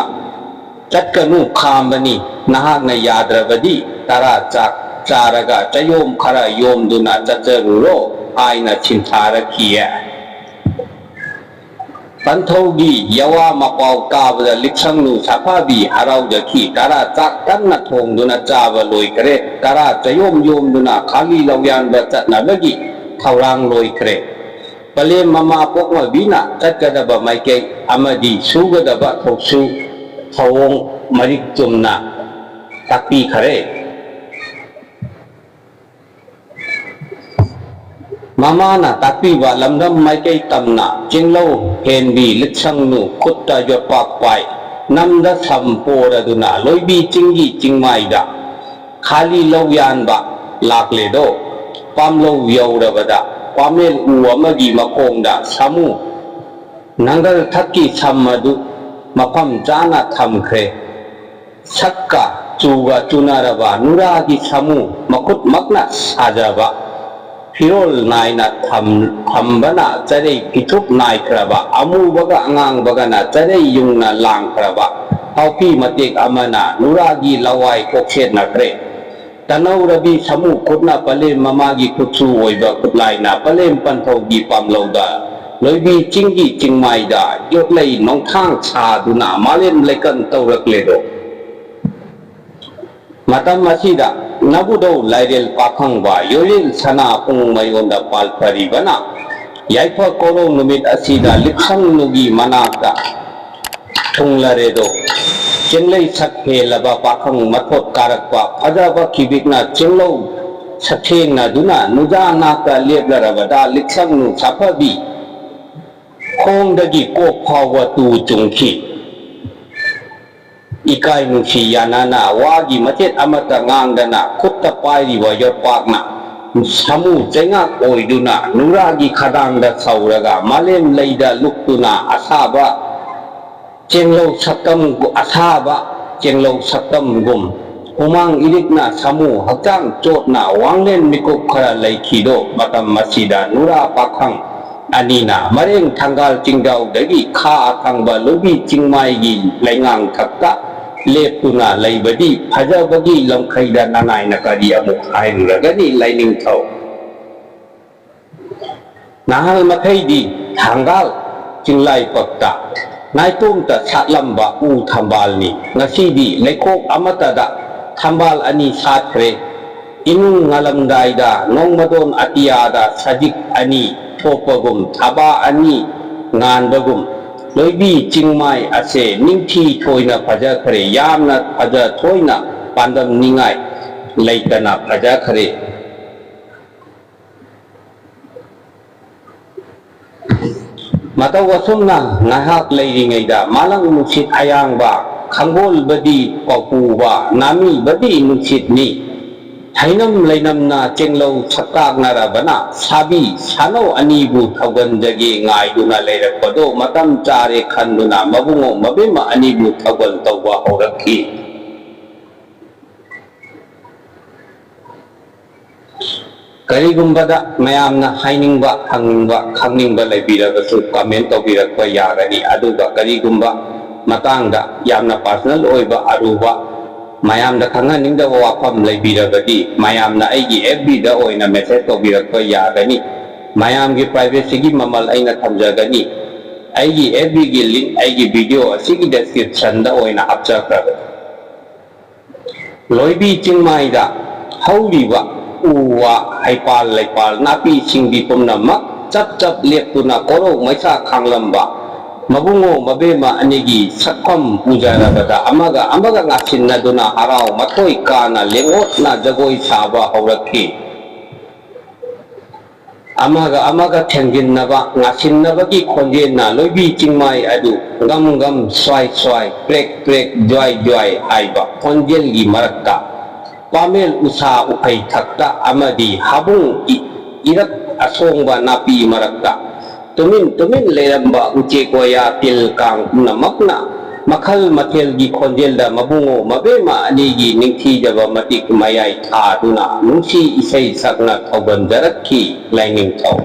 ꯆꯠꯀꯅꯨ ꯈꯥꯝꯕꯅꯤ꯫ ꯅꯍꯥꯛꯅ ꯌꯥꯗ꯭ꯔꯕꯗꯤ ꯇꯔꯥ ꯆꯥꯛ ꯆꯥꯔꯒ ꯆꯌꯣꯝ ꯈꯔ ꯌꯣꯝꯗꯨꯅ ꯆꯠꯆꯔꯨꯔꯣ" ꯍꯥꯏꯅ ꯁꯤꯟꯊꯥꯔꯛꯈꯤꯌꯦ꯫ ꯄꯟꯊꯧꯒꯤ ꯌꯋꯥ ꯃꯄꯥꯎ ꯇꯥꯕꯗ ꯂꯤꯛꯁꯪꯂꯨ ꯁꯥꯐꯥꯕꯤ ꯍꯔꯥꯎꯖꯈꯤ꯫ ꯇꯔꯥ ꯆꯥꯛ ꯀꯟꯅ ꯊꯣꯡꯗꯨꯅ ꯆꯥꯕ ꯂꯣꯏꯈ꯭ꯔꯦ꯫ ꯇꯔꯥ ꯆꯌꯣꯝ ꯌꯣꯝꯗꯨꯅ ꯈꯥꯂꯤ ꯂꯧꯌꯥꯟꯕ ꯆꯠꯅꯕꯒꯤ ꯊꯧꯔꯥꯡ ꯂꯣꯏꯈ꯭ꯔꯦ꯫ ꯄꯂꯦꯝ ꯃꯃꯥ ꯄꯣꯛꯅꯕꯤꯅ ꯆꯠꯀꯗꯕ ꯃꯥꯏꯀꯩ ꯑꯃꯗꯤ ꯁꯨꯒꯗꯕ ꯊꯧꯁꯨ ꯊꯧꯑꯣꯡ ꯃꯔꯤꯛ ꯆꯨꯝꯅ ꯇꯥꯛꯄꯤꯈꯔꯦ꯫ ꯃꯃꯥꯅ ꯇꯥꯛꯄꯤꯕ ꯂꯝꯗꯝ ꯃꯥꯏꯀꯩ ꯇꯝꯅ ꯆꯤꯡꯂꯧ ꯍꯦꯟꯕꯤ ꯂꯤꯛꯁꯪꯅꯨ ꯈꯨꯠꯇ ꯌꯣꯠꯄꯥꯛ ꯄꯥꯏ, ꯅꯝꯗ ꯁꯝ ꯄꯣꯔꯗꯨꯅ ꯂꯣꯏꯕꯤ ꯆꯤꯡꯒꯤ ꯆꯤꯡꯃꯥꯏꯗ ꯈꯥꯂꯤ ꯂꯧ ꯌꯥꯟꯕ ꯂꯥꯛꯂꯦꯗꯣ꯫ ꯄꯥꯝꯂꯧ ꯌꯧꯔꯕꯗ ꯄꯥꯃꯦꯜ ꯎ ꯑꯃꯒꯤ ꯃꯈꯣꯡꯗ ꯁꯥꯃꯨ ꯅꯪꯒꯜ ꯊꯛꯀꯤ ꯁꯝ ꯑꯗꯨ ꯃꯐꯝ ꯆꯥꯅ ꯊꯝꯈ꯭ꯔꯦ꯫ ꯁꯛꯀ ꯆꯨꯒ ꯆꯨꯅꯔꯕ ꯅꯨꯔꯥꯒꯤ ꯁꯥꯃꯨ ꯃꯈꯨꯠꯃꯛꯅ ꯁꯥꯖꯕ꯫ ꯐꯤꯔꯣꯜ ꯅꯥꯏꯅ ꯊꯝ-, ꯊꯝꯕꯅ ꯆꯔꯩ ꯐꯤꯊꯨꯞ ꯅꯥꯏꯈ꯭ꯔꯕ, ꯑꯃꯨꯕꯒ ꯑꯉꯥꯡꯕꯒꯅ ꯆꯔꯩ ꯌꯨꯡꯅ ꯂꯥꯡꯈ꯭ꯔꯕ ꯍꯥꯎꯄꯤ ꯃꯇꯦꯛ ꯑꯃꯅ ꯅꯨꯔꯥꯒꯤ ꯂꯋꯥꯏ ꯀꯣꯛꯁꯦꯠꯅꯈ꯭ꯔꯦ꯫ ꯇꯅꯧꯔꯕꯤ ꯁꯥꯃꯨ ꯈꯨꯠꯅ ꯄꯂꯦꯝ ꯃꯃꯥꯒꯤ ꯈꯨꯠꯁꯨ ꯑꯣꯏꯕ ꯈꯨꯠꯂꯥꯏꯅ ꯄꯂꯦꯝ ꯄꯟꯊꯧꯒꯤ ꯄꯥꯝꯂꯧꯗ ꯂꯣꯏꯕꯤ ꯆꯤꯡꯒꯤ ꯆꯤꯡꯃꯥꯏꯗ ꯌꯣꯠꯂꯩ ꯅꯣꯡꯊꯥꯡ ꯁꯥꯗꯨꯅ ꯃꯥꯂꯦꯝ ꯂꯩꯀꯟ ꯇꯧꯔꯛꯂꯦꯗꯣ꯫ ꯃꯇꯝ ꯑꯁꯤꯗ ꯅꯕꯨꯗꯧ ꯂꯥꯏꯔꯦꯜ ꯄꯥꯈꯪꯕ ꯌꯣꯏꯔꯦꯜ ꯁꯅꯥ ꯄꯨꯡ ꯃꯌꯣꯟꯗ ꯄꯥꯜꯄꯔꯤꯕꯅ ꯌꯥꯏꯐ ꯀꯧꯔꯧ ꯅꯨꯃꯤꯠ ꯑꯁꯤꯗ ꯂꯤꯛꯁꯪꯅꯨꯒꯤ ꯃꯅꯥꯛꯇ ꯊꯨꯡꯂꯔꯦꯗꯣ꯫ ꯆꯦꯡꯂꯩ ꯁꯛ ꯍꯦꯜꯂꯕ ꯄꯥꯈꯪ ꯃꯊꯣꯠ ꯀꯥꯔꯛꯄ ꯐꯖꯕ ꯀꯤꯕꯤꯛꯅ ꯆꯦꯡꯂꯧ ꯁꯛꯊꯦꯡꯅꯗꯨꯅ ꯅꯨꯖꯥ ꯅꯥꯛꯇ ꯂꯦꯞꯂꯔꯕꯗ ꯂꯤꯛꯁꯪꯅꯨ ꯁꯥꯐꯕꯤ ꯈꯣꯡꯗꯒꯤ ꯀꯣꯛ ꯐꯥꯎꯕ ꯇꯨ ꯆꯨꯡꯈꯤ꯫ ꯏꯀꯥꯏ ꯅꯨꯡꯁꯤ ꯌꯥꯅꯅ ꯋꯥꯒꯤ ꯃꯆꯦꯠ ꯑꯃꯠꯇ ꯉꯥꯡꯗꯅ ꯈꯨꯠꯇ ꯄꯥꯏꯔꯤꯕ ꯌꯣꯠꯄꯥꯛꯅ ꯁꯥꯃꯨ ꯆꯩꯉꯥꯛ ꯑꯣꯏꯗꯨꯅ ꯅꯨꯔꯥꯒꯤ ꯈꯗꯥꯡꯗ ꯁꯧꯔꯒ ꯃꯥꯂꯦꯝ ꯂꯩꯗ ꯂꯨꯞꯇꯨꯅ ꯑꯁꯥꯕ ꯆꯦꯡꯂꯧ ꯁꯛꯇꯝ, ꯑꯁꯥꯕ ꯆꯦꯡꯂꯧ ꯁꯛꯇꯝꯒꯨꯝ ꯍꯨꯃꯥꯡ ꯏꯔꯤꯛꯅ ꯁꯥꯃꯨ ꯍꯛꯆꯥꯡ ꯆꯣꯠꯅ ꯋꯥꯡꯂꯦꯟ ꯃꯤꯀꯨꯞ ꯈꯔ ꯂꯩꯈꯤꯗꯣ꯫ ꯃꯇꯝ ꯑꯁꯤꯗ ꯅꯨꯔꯥ ꯄꯥꯈꯪ ꯑꯅꯤꯅ ꯃꯔꯦꯡ ꯊꯪꯒꯥꯜ ꯆꯤꯡꯖꯥꯎꯗꯒꯤ ꯈꯥ ꯊꯪꯕ ꯂꯣꯏꯕꯤ ꯆꯤꯡꯃꯥꯏꯒꯤ ꯂꯩꯉꯥꯡ ꯊꯛꯇ ꯂꯦꯞꯇꯨꯅ ꯂꯩꯕꯗꯤ ꯐꯖꯕꯒꯤ ꯂꯝꯈꯩꯗ ꯅꯅꯥꯏꯅ ꯀꯔꯤ ꯑꯃꯨꯛ ꯍꯥꯏꯔꯨꯔꯒꯅꯤ ꯂꯥꯏꯅꯤꯡꯊꯧ? ꯅꯍꯥꯜ ꯃꯈꯩꯗꯤ ꯊꯥꯡꯒꯥꯜ ꯆꯤꯡꯂꯥꯏꯄꯛꯇ ꯅꯥꯏꯇꯣꯝꯇ ꯁꯥꯠꯂꯝꯕ ꯎ ꯊꯝꯕꯥꯜꯅꯤ꯫ ꯉꯁꯤꯗꯤ ꯂꯩꯈꯣꯛ ꯑꯃꯠꯇꯗ ꯊꯝꯕꯥꯜ ꯑꯅꯤ ꯁꯥꯠꯈ꯭ꯔꯦ꯫ ꯏꯅꯨꯡ ꯉꯥꯜꯂꯝꯗꯥꯏꯗ ꯅꯣꯡꯃꯗꯣꯟ ꯑꯇꯤꯌꯥꯗ ꯁꯖꯤꯛ ꯑꯅꯤ ꯊꯣꯛꯄꯒꯨꯝ, ꯊꯕꯥ ꯑꯅꯤ ꯉꯥꯟꯕꯒꯨꯝ, ꯂꯣꯏꯕꯤ ꯆꯤꯡꯃꯥꯏ ꯑꯁꯦ ꯅꯤꯡꯊꯤ ꯊꯣꯏꯅ ꯐꯖꯈ꯭ꯔꯦ꯫ ꯌꯥꯝꯅ ꯐꯖ ꯊꯣꯏꯅ ꯄꯥꯟꯗꯝꯅꯤꯡꯉꯥꯏ ꯂꯩꯇꯅ ꯐꯖꯈ꯭ꯔꯦ꯫ ꯃꯇꯧ ꯑꯁꯨꯝꯅ ꯉꯥꯏꯍꯥꯛ ꯂꯩꯔꯤꯉꯩꯗ ꯃꯥꯂꯪ ꯅꯨꯡꯁꯤꯠ ꯑꯌꯥꯡꯕ, ꯈꯪꯒꯣꯜꯕꯗꯤ ꯄꯥꯎꯄꯨꯕ, ꯅꯥꯃꯤꯕꯗꯤ ꯅꯨꯡꯁꯤꯠꯅꯤ꯫ ꯍꯩꯅꯝ ꯂꯩꯅꯝꯅ ꯆꯦꯡꯂꯧ ꯁꯛꯇꯥꯛꯅꯔꯕꯅ ꯁꯥꯕꯤ ꯁꯥꯅꯧ ꯑꯅꯤꯕꯨ ꯊꯧꯒꯟꯖꯒꯦ ꯉꯥꯏꯗꯨꯅ ꯂꯩꯔꯛꯄꯗꯣ ꯃꯇꯝ ꯆꯥꯔꯦ ꯈꯟꯗꯨꯅ ꯃꯕꯨꯡꯉꯣ ꯃꯕꯦꯝꯃ ꯑꯅꯤꯕꯨ ꯊꯧꯒꯜ ꯇꯧꯕ ꯍꯧꯔꯛꯈꯤ꯫ ꯀꯔꯤꯒꯨꯝꯕꯗ ꯃꯌꯥꯝꯅ ꯍꯥꯏꯅꯤꯡꯕ, ꯍꯪꯅꯤꯡꯕ, ꯈꯪꯅꯤꯡꯕ ꯂꯩꯕꯤꯔꯕꯁꯨ comment ꯇꯧꯕꯤꯔꯛꯄ ꯌꯥꯒꯅꯤ꯫ ꯑꯗꯨꯒ ꯀꯔꯤꯒꯨꯝꯕ ꯃꯇꯥꯡꯗ ꯌꯥꯝꯅ personal ꯑꯣꯏꯕ, ꯑꯔꯨꯕ, ꯃꯌꯥꯝꯗ ꯈꯪꯍꯟꯅꯤꯡꯗꯕ ꯋꯥꯐꯝ ꯂꯩꯕꯤꯔꯕꯗꯤ ꯃꯌꯥꯝꯅ ꯑꯩꯒꯤ F B ꯗ ꯑꯣꯏꯅ message ꯇꯧꯕꯤꯔꯛꯄ ꯌꯥꯒꯅꯤ꯫ ꯃꯌꯥꯝꯒꯤ privacy ꯒꯤ ꯃꯃꯜ ꯑꯩꯅ ꯊꯝꯖꯒꯅꯤ꯫ ꯑꯩꯒꯤ F B ꯒꯤ link ꯑꯩꯒꯤ video ꯑꯁꯤꯒꯤ description ꯗ ꯑꯣꯏꯅ ꯍꯥꯞꯆꯈ꯭ꯔꯕꯅꯤ꯫ ꯂꯣꯏꯕꯤ ꯆꯤꯡꯃꯥꯏꯗ ꯍꯧꯔꯤꯕ ꯎ ꯋꯥ, ꯍꯩꯄꯥꯜ ꯂꯩꯄꯥꯜ, ꯅꯥꯄꯤ ꯁꯤꯡꯕꯤ ꯄꯨꯝꯅꯃꯛ ꯆꯞ ꯆꯞ ꯂꯦꯞꯇꯨꯅ ꯀꯣꯔꯧ ꯃꯩꯁꯥ ꯈꯥꯡꯂꯝꯕ ꯃꯕꯨꯡꯉꯣ ꯃꯕꯦꯝꯃ ꯑꯅꯤꯒꯤ ꯁꯛꯐꯝ ꯎꯖꯔꯕꯗ ꯑꯃꯒ ꯑꯃꯒ ꯉꯥꯁꯤꯟꯅꯗꯨꯅ ꯍꯔꯥꯎ ꯃꯊꯣꯏ ꯀꯥꯅ ꯂꯦꯡꯑꯣꯠꯅ ꯖꯒꯣꯏ ꯁꯥꯕ ꯍꯧꯔꯛꯈꯤ꯫ ꯑꯃꯒ ꯑꯃꯒ ꯊꯦꯡꯖꯤꯟꯅꯕ, ꯉꯥꯁꯤꯟꯅꯕꯒꯤ ꯈꯣꯟꯖꯦꯜꯅ ꯂꯣꯏꯕꯤ ꯆꯤꯡꯃꯥꯏ ꯑꯗꯨ ꯒꯝ ꯒꯝ, ꯁ꯭ꯋꯥꯏ ꯁ꯭ꯋꯥꯏ, ꯄ꯭ꯔꯦꯛ ꯄ꯭ꯔꯦꯛ, ꯖ꯭ꯋꯥꯏ ꯖ꯭ꯋꯥꯏ ꯍꯥꯏꯕ ꯈꯣꯟꯖꯦꯜꯒꯤ ꯃꯔꯛꯇ, ꯄꯥꯃꯦꯜ ꯎꯁꯥ ꯎꯈꯩ ꯊꯛꯇ ꯑꯃꯗꯤ ꯍꯥꯕꯨꯡ ꯏ-, ꯏꯔꯛ ꯑꯁꯣꯡꯕ ꯅꯥꯄꯤ ꯃꯔꯛꯇ ꯇꯨꯃꯤꯟ ꯇꯨꯃꯤꯟ ꯂꯩꯔꯝꯕ ꯎꯆꯦꯛ ꯋꯥꯌꯥ, ꯇꯤꯜ ꯀꯥꯡ ꯄꯨꯝꯅꯃꯛꯅ ꯃꯈꯜ ꯃꯊꯦꯜꯒꯤ ꯈꯣꯟꯖꯦꯜꯗ ꯃꯕꯨꯡꯉꯣ ꯃꯕꯦꯝꯃ ꯑꯅꯤꯒꯤ ꯅꯤꯡꯊꯤꯖꯕ ꯃꯇꯤꯛ ꯃꯌꯥꯏ ꯊꯥꯗꯨꯅ ꯅꯨꯡꯁꯤ ꯏꯁꯩ ꯁꯛꯅ ꯊꯧꯒꯟꯖꯔꯛꯈꯤ꯫ ꯂꯥꯏꯅꯤꯡꯊꯧ꯫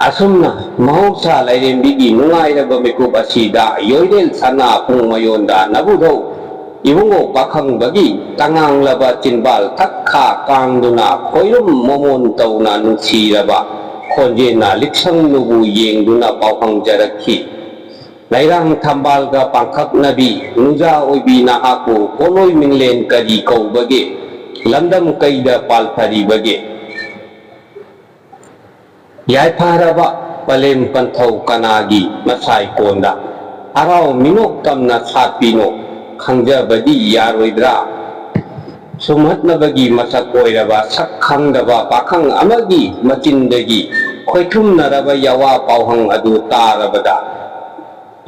ꯑꯁꯨꯝꯅ ꯃꯍꯧꯁꯥ ꯂꯥꯏꯔꯦꯝꯕꯤꯒꯤ ꯅꯨꯡꯉꯥꯏꯔꯕ ꯃꯤꯀꯨꯞ ꯑꯁꯤꯗ ꯌꯣꯏꯔꯦꯜ ꯁꯅꯥ ꯄꯨꯡ ꯃꯌꯣꯟꯗ ꯅꯕꯨꯙꯧ ꯏꯕꯨꯡꯉꯣ ꯄꯥꯈꯪꯕꯒꯤ ꯇꯉꯥꯡꯂꯕ ꯆꯤꯟꯕꯥꯜ ꯊꯛ ꯈꯥ ꯀꯥꯡꯗꯨꯅ ꯈꯣꯏꯔꯨꯝ ꯃꯣꯃꯣꯟ ꯇꯧꯅ ꯅꯨꯡꯁꯤꯔꯕ ꯈꯣꯟꯖꯦꯜꯅ ꯂꯤꯛꯁꯪ ꯂꯨꯕꯨ ꯌꯦꯡꯗꯨꯅ ꯄꯥꯎꯍꯪꯖꯔꯛꯈꯤ꯫ ꯂꯩꯔꯥꯡ ꯊꯝꯕꯥꯜꯒ ꯄꯥꯡꯈꯛꯅꯕꯤ ꯅꯨꯡꯖꯥ ꯑꯣꯏꯕꯤ ꯅꯍꯥꯛꯄꯨ ꯄꯣꯠꯂꯣꯏ ꯃꯤꯡꯂꯦꯟ ꯀꯔꯤ ꯀꯧꯕꯒꯦ? ꯂꯝꯗꯝ ꯀꯩꯗ ꯄꯥꯜꯐꯔꯤꯕꯒꯦ? ꯌꯥꯏꯐꯔꯕ ꯄꯂꯦꯝ ꯄꯟꯊꯧ ꯀꯅꯥꯒꯤ ꯃꯁꯥꯏ ꯀꯣꯟꯗ ꯍꯔꯥꯎ ꯃꯤꯅꯣꯛ ꯇꯝꯅ ꯁꯥꯠꯄꯤꯅꯣ ꯈꯪꯖꯕꯗꯤ ꯌꯥꯔꯣꯏꯗ꯭ꯔꯥ? ꯁꯨꯝꯍꯠꯅꯕꯒꯤ ꯃꯁꯛ ꯑꯣꯏꯔꯕ ꯁꯛ ꯈꯪꯗꯕ ꯄꯥꯈꯪ ꯑꯃꯒꯤ ꯃꯆꯤꯟꯗꯒꯤ ꯈꯣꯏꯊꯨꯝꯅꯔꯕ ꯌꯥꯋꯥ ꯄꯥꯎꯍꯪ ꯑꯗꯨ ꯇꯥꯔꯕꯗ,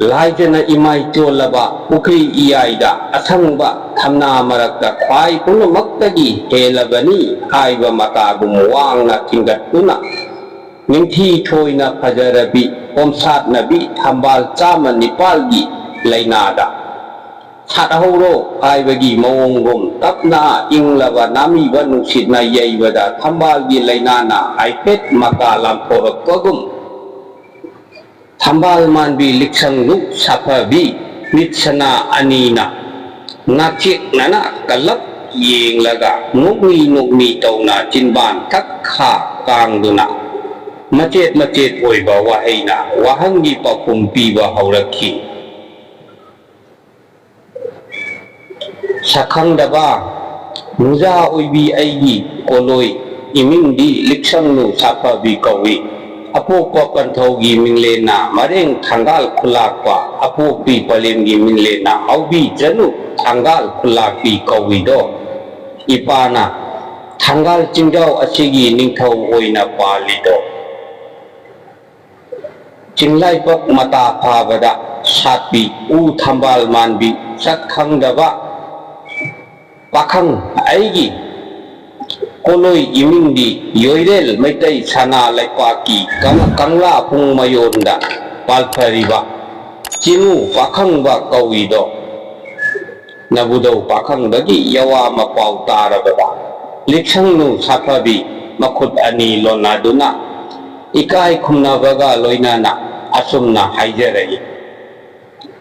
ꯂꯥꯏꯖꯅ ꯏꯃꯥꯏ ꯆꯣꯜꯂꯕ ꯄꯨꯈ꯭ꯔꯤ ꯏꯌꯥꯏꯗ ꯑꯁꯪꯕ ꯊꯝꯅꯥ ꯃꯔꯛꯇ ꯈ꯭ꯋꯥꯏ ꯄꯨꯝꯅꯃꯛꯇꯒꯤ ꯍꯦꯜꯂꯕꯅꯤ ꯍꯥꯏꯕ ꯃꯇꯥꯒꯨꯝ ꯋꯥꯡꯅ ꯊꯤꯡꯒꯠꯇꯨꯅ, ꯅꯤꯡꯊꯤ ꯊꯣꯏꯅ ꯐꯖꯔꯕꯤ ꯄꯣꯝꯁꯥꯠꯅꯕꯤ ꯊꯝꯕꯥꯜ ꯆꯥꯝꯃ ꯅꯤꯄꯥꯜꯒꯤ ꯂꯩꯅꯥꯗ ꯁꯥꯠꯍꯧꯔꯣ ꯍꯥꯏꯕꯒꯤ ꯃꯑꯣꯡꯒꯨꯝ, ꯇꯞꯅ ꯏꯪꯂꯕ ꯅꯥꯃꯤꯕ ꯅꯨꯡꯁꯤꯠꯅ ꯌꯩꯕꯗ ꯊꯝꯕꯥꯜꯒꯤ ꯂꯩꯅꯥꯅ ꯍꯥꯏꯐꯦꯠ ꯃꯀꯥ ꯂꯥꯝꯊꯣꯔꯛꯄꯒꯨꯝ, ꯊꯝꯕꯥꯜ ꯃꯥꯟꯕꯤ ꯂꯤꯛꯁꯪꯂꯨ ꯁꯥꯐꯕꯤ ꯃꯤꯠ ꯁꯅꯥ ꯑꯅꯤꯅ ꯉꯥꯛꯆꯦꯛꯅꯅ ꯀꯜꯂꯞ ꯌꯦꯡꯂꯒ ꯅꯣꯛꯃꯤ ꯅꯣꯛꯃꯤ ꯇꯧꯅ ꯆꯤꯟꯕꯥꯟ ꯊꯛ ꯈꯥ ꯀꯥꯡꯗꯨꯅ ꯃꯆꯦꯠ ꯃꯆꯦꯠ ꯑꯣꯏꯕ ꯋꯥꯍꯩꯅ ꯋꯥꯍꯪꯒꯤ ꯄꯥꯎꯈꯨꯝ ꯄꯤꯕ ꯍꯧꯔꯛꯈꯤ꯫ ꯁꯛꯈꯪꯗꯕ ꯃꯨꯖꯥ ꯑꯣꯏꯕꯤ ꯑꯩꯒꯤ ꯀꯣꯂꯣꯏ ꯏꯃꯤꯡꯗꯤ ꯂꯤꯛꯁꯪꯂꯨ ꯁꯥꯐꯕꯤ ꯀꯧꯏ꯫ ꯑꯄꯣꯛꯄ ꯄꯟꯊꯧꯒꯤ ꯃꯤꯡꯂꯦꯟꯅ ꯃꯔꯦꯡ ꯊꯥꯡꯒꯥꯜ ꯈꯨꯂꯥꯛꯄ, ꯑꯄꯣꯛꯄꯤ ꯄꯂꯦꯝꯒꯤ ꯃꯤꯡꯂꯦꯟꯅ ꯍꯥꯎꯕꯤ ꯖꯅꯨ ꯊꯥꯡꯒꯥꯜ ꯈꯨꯂꯥꯛꯄꯤ ꯀꯧꯏꯗꯣ꯫ ꯏꯄꯥꯅ ꯊꯥꯡꯒꯥꯜ ꯆꯤꯡꯖꯥꯎ ꯑꯁꯤꯒꯤ ꯅꯤꯡꯊꯧ ꯑꯣꯏꯅ ꯄꯥꯜꯂꯤꯗꯣ꯫ ꯆꯤꯡꯂꯥꯏꯕꯛ ꯃꯇꯥ ꯐꯥꯕꯗ ꯁꯥꯠꯄꯤ ꯎ ꯊꯝꯕꯥꯜ ꯃꯥꯟꯕꯤ ꯁꯛ ꯈꯪꯗꯕ ꯄꯥꯈꯪ ꯑꯩꯒꯤ ꯀꯣꯂꯣꯏ ꯏꯃꯤꯡꯗꯤ ꯌꯣꯏꯔꯦꯜ ꯃꯩꯇꯩ ꯁꯅꯥ ꯂꯩꯄꯥꯛꯀꯤ ꯀꯪ-, ꯀꯪꯂꯥ ꯄꯨꯡ ꯃꯌꯣꯟꯗ ꯄꯥꯜꯊꯔꯤꯕ ꯆꯤꯅꯨ ꯄꯥꯈꯪꯕ ꯀꯧꯏꯗꯣ꯫ ꯅꯕꯨꯗꯧ ꯄꯥꯈꯪꯕꯒꯤ ꯌꯋꯥ ꯃꯄꯥꯎ ꯇꯥꯔꯕꯗ ꯂꯤꯛꯁꯪꯅꯨ ꯁꯥꯐꯕꯤ ꯃꯈꯨꯠ ꯑꯅꯤ ꯂꯣꯟꯅꯗꯨꯅ ꯏꯀꯥꯏ ꯈꯨꯝꯅꯕꯒ ꯂꯣꯏꯅꯅ ꯑꯁꯨꯝꯅ ꯍꯥꯏꯖꯔꯛꯏ꯫